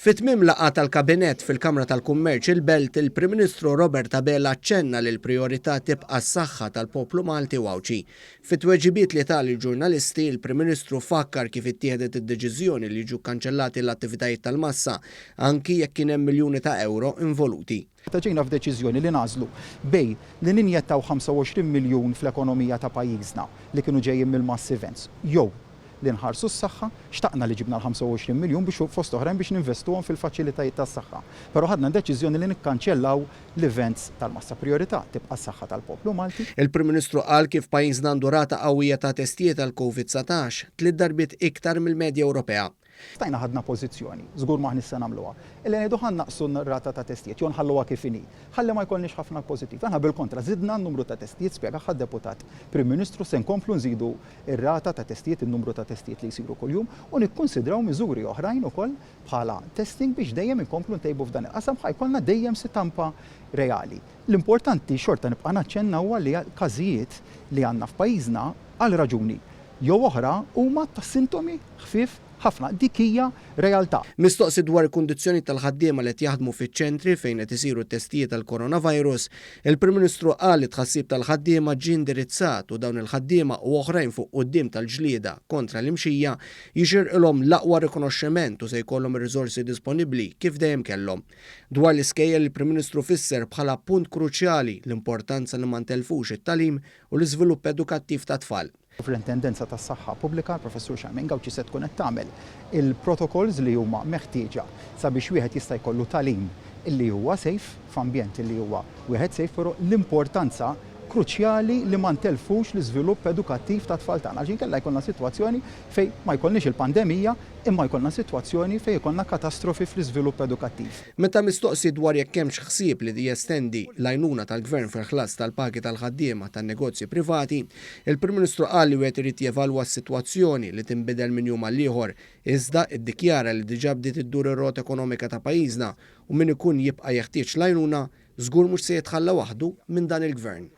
Fi tmiem laqgħa tal-Kabinett fil-Kamra tal-Kummerċ il-Belt, il-Prim Ministru Robert Abela aċċenna li l-prijorità tibqa' s-saħħa tal-poplu Malti u Għawdxi. Fi tweġibiet li ta lill-ġurnalisti, il-Prim Ministru fakkar kif ittieħdet id-deċiżjoni li jiġu kkanċellati l-attivitajiet tal-massa, anki jekk kien hemm miljuni ta' ewro involuti. Meta ġejna f'deċiżjoni li nagħżlu bejn li ninjettaw 25 miljun fl-ekonomija ta' pajjiżna li kienu ġejjin mill-mass events jew li nħarsu s-saħħa, xtaqna li ġibna l-25 miljun biex fost oħrajn biex ninvestuhom fil-faċilitajiet tas-saħħa. Però ħadna deċiżjoni li nikkanċellaw l-events tal-massa. Prijorità tibqa' s-saħħa tal-poplu Malti. Il-Prim Ministru qal kif pajjiżna għandu rata qawwija ta' testijiet għall-Covid 19, tliet darbiet iktar mill-medja Ewropea. Stajna ħadna pożizzjoni, żgur m'aħniex se nagħmluha, illi ngħidu ħa nnaqqsu r-rata ta' testijiet jew nħalluha kif inhi, ħalli ma jkollniex ħafna pożittiv. Aħna bil-kontra żidna n-numru ta' testijiet, spjegaha d-Deputat Prim Ministru, se nkomplu nżidu r-rata ta' testijiet, in-numru ta' testijiet li jsiru kuljum u nikkunsidraw miżuri oħrajn ukoll bħala testing biex dejjem inkomplu ntejbu f'dan il-qasam ħa jkollna dejjem sitampa reali. L-importanti xorta nibqa' naċċenna huwa li l-każijiet li għandna f'pajjiżna għal raġuni jew oħra huma ta' sintomi ħfief ħafna. Dik hija realtà. Mistoqsi dwar il-kundizzjonijiet tal-ħaddiema li qed jaħdmu fiċ-ċentri fejn qed isiru t-testijiet għall-coronavirus, il-Prim Ministru qal li t-tħassib tal-ħaddiema ġie indirizzat u dawn il-ħaddiema u oħrajn fuq quddiem tal-ġlieda kontra l-imxija jixirqilhom l-aqwa rikonoxximent u se jkollhom ir-riżorsi disponibbli kif dejjem kellhom. Dwar l-iskejjel il-Prim Ministru fisser bħala punt kruċjali l-importanza li ma ntellfux it-tagħlim u l-iżvilupp edukattiv tat-tfal. Sovrintendenza tas-Saħħa Pubblika, il-Professur Charmaine Gauci se tkun qed tagħmel il-protocols li huma meħtieġa sabiex wieħed jista' jkollu tagħlim li huwa safe, f'ambjent li huwa wieħed safe, però l-importanza kruċjali li ma ntellfux l-iżvilupp edukattiv tat-tfal tagħna għax inkella jkollna sitwazzjoni fejn ma jkollniex il-pandemija imma jkollna sitwazzjoni fejn ikollna katastrofi fl-iżvilupp edukattiv. Meta mistoqsi dwar jekk hemmx ħsieb li jestendi l-għajnuna tal-Gvern fil-ħlas tal-pagi tal-ħaddiema tan-negozji privati, il-Prim Ministru qal li wieħed irid jevalwa s-sitwazzjoni li tinbidel minn jum għall-ieħor, iżda iddikjara li diġà bdiet iddur ir-rota ekonomika ta' pajjiżna u min ikun jibqa' jeħtieġ l-għajnuna, żgur mhux se jitħalla waħdu minn dan il-Gvern.